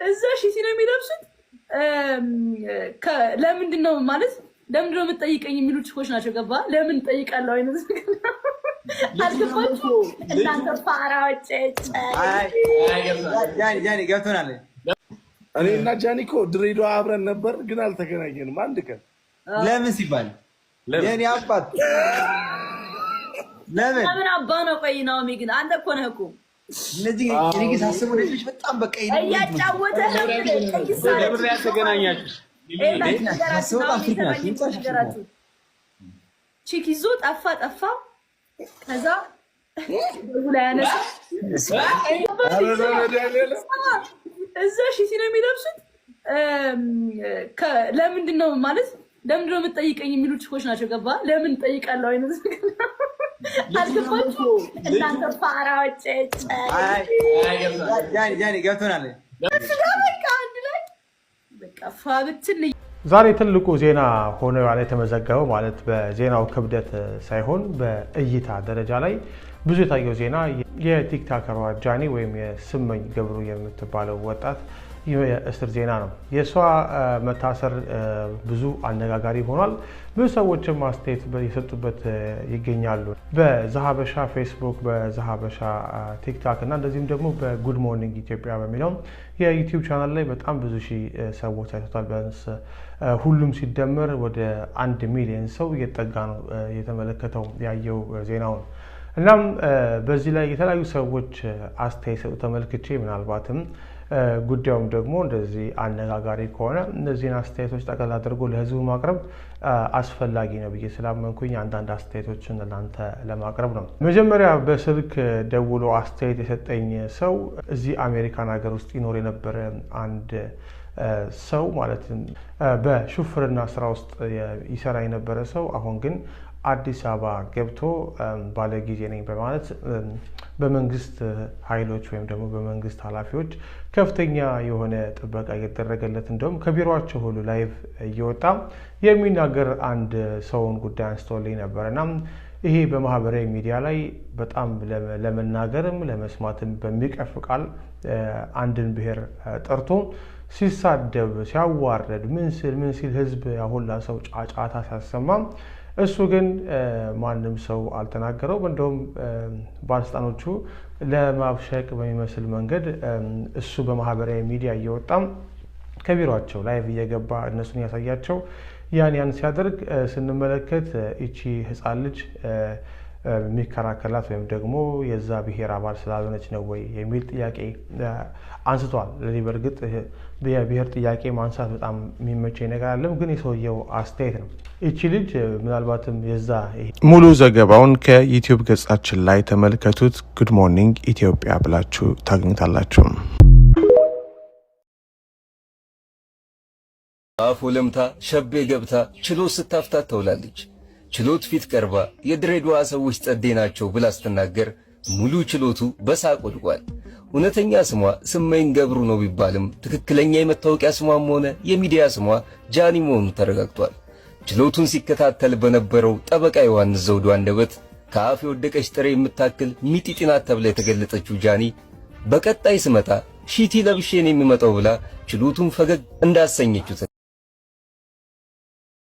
እዛ ሺቲ ነው የሚለብሱት። ለምንድን ነው ማለት ለምንድን ነው የምትጠይቀኝ የሚሉ ችኮች ናቸው። ገባ ለምን እጠይቃለሁ አይነት አልገባችሁም እናንተ ፋራዎች። ገብቶናል። እኔ እና ጃኒ እኮ ድሬዳዋ አብረን ነበር፣ ግን አልተገናኘንም አንድ ቀን። ለምን ሲባል የኔ አባት ለምን ለምን አባ ነው? ቆይ ናኦሚ ግን አንተ እኮ ነህ እኮ እነዚህ እኔ ግን ሳስበው ልጆች በጣም በቃ እያጫወተ ለምን ያልተገናኛችሁ? Chick ይዞ ጠፋ ጠፋ። ከዛ ላይ ያነሳ እዛ ሺቲ ነው የሚለብሱት። ለምንድን ነው ማለት ለምንድን ነው የምትጠይቀኝ የሚሉ ችኮች ናቸው። ገባ ለምን እጠይቃለሁ አይነት አልገባችሁም እናንተ ፋራዎች። ገብቶናል። በቃ አንድ ላይ በቃ ፋብትን ዛሬ ትልቁ ዜና ሆኖ ያለ የተመዘገበው ማለት በዜናው ክብደት ሳይሆን በእይታ ደረጃ ላይ ብዙ የታየው ዜና የቲክታከሯ ጃኒ ወይም የስመኝ ገብሩ የምትባለው ወጣት የእስር ዜና ነው። የእሷ መታሰር ብዙ አነጋጋሪ ሆኗል። ብዙ ሰዎችም አስተያየት የሰጡበት ይገኛሉ። በዛሀበሻ ፌስቡክ፣ በዛሀበሻ ቲክታክ እና እንደዚሁም ደግሞ በጉድ ሞርኒንግ ኢትዮጵያ በሚለው የዩቲዩብ ቻናል ላይ በጣም ብዙ ሺህ ሰዎች አይቶታል። ቢያንስ ሁሉም ሲደመር ወደ 1 ሚሊዮን ሰው እየጠጋ ነው የተመለከተው ያየው ዜናውን። እናም በዚህ ላይ የተለያዩ ሰዎች አስተያየት ሰጡ ተመልክቼ ምናልባትም ጉዳዩም ደግሞ እንደዚህ አነጋጋሪ ከሆነ እነዚህን አስተያየቶች ጠቅላላ አድርጎ ለሕዝቡ ማቅረብ አስፈላጊ ነው ብዬ ስላመንኩኝ አንዳንድ አስተያየቶችን ለእናንተ ለማቅረብ ነው። መጀመሪያ በስልክ ደውሎ አስተያየት የሰጠኝ ሰው እዚህ አሜሪካን ሀገር ውስጥ ይኖር የነበረ አንድ ሰው፣ ማለትም በሹፍርና ስራ ውስጥ ይሰራ የነበረ ሰው፣ አሁን ግን አዲስ አበባ ገብቶ ባለጊዜ ነኝ በማለት በመንግስት ኃይሎች ወይም ደግሞ በመንግስት ኃላፊዎች ከፍተኛ የሆነ ጥበቃ እየተደረገለት እንደውም ከቢሮቸው ሁሉ live እየወጣ የሚናገር አንድ ሰውን ጉዳይ አንስቶልኝ ነበር። እና ይሄ በማህበራዊ ሚዲያ ላይ በጣም ለመናገርም ለመስማትም በሚቀፍ ቃል አንድን ብሔር ጠርቶ ሲሳደብ፣ ሲያዋረድ፣ ምን ሲል ምን ሲል፣ ህዝብ ያሁላ ሰው ጫጫታ ሲያሰማ እሱ ግን ማንም ሰው አልተናገረውም። እንደውም ባለስልጣኖቹ ለማብሸቅ በሚመስል መንገድ እሱ በማህበራዊ ሚዲያ እየወጣም ከቢሮቸው live እየገባ እነሱን እያሳያቸው ያን ያን ሲያደርግ ስንመለከት ይቺ ህፃን ልጅ የሚከራከላት ወይም ደግሞ የዛ ብሔር አባል ስላልሆነች ነው ወይ የሚል ጥያቄ አንስቷል። ለዚህ በእርግጥ የብሔር ጥያቄ ማንሳት በጣም የሚመቸኝ ነገር አለም፣ ግን የሰውየው አስተያየት ነው። ይቺ ልጅ ምናልባትም የዛ ሙሉ ዘገባውን ከዩቲዩብ ገጻችን ላይ ተመልከቱት። ጉድ ሞርኒንግ ኢትዮጵያ ብላችሁ ታገኙታላችሁ። አፍ ወለምታ ሸቤ ገብታ ችሎት ስታፍታት ተውላለች። ችሎት ፊት ቀርባ የድሬዳዋ ሰዎች ጸዴ ናቸው ብላ ስትናገር ሙሉ ችሎቱ በሳቅ ወድቋል። እውነተኛ ስሟ ስመኝ ገብሩ ነው ቢባልም ትክክለኛ የመታወቂያ ስሟም ሆነ የሚዲያ ስሟ ጃኒ መሆኑ ተረጋግጧል። ችሎቱን ሲከታተል በነበረው ጠበቃ ዮሐንስ ዘውዱ አንደበት ከአፍ የወደቀች ጥሬ የምታክል ሚጢጢ ናት ተብላ የተገለጸችው ጃኒ በቀጣይ ስመጣ ሺቲ ለብሼ ነው የምመጣው ብላ ችሎቱን ፈገግ እንዳሰኘችው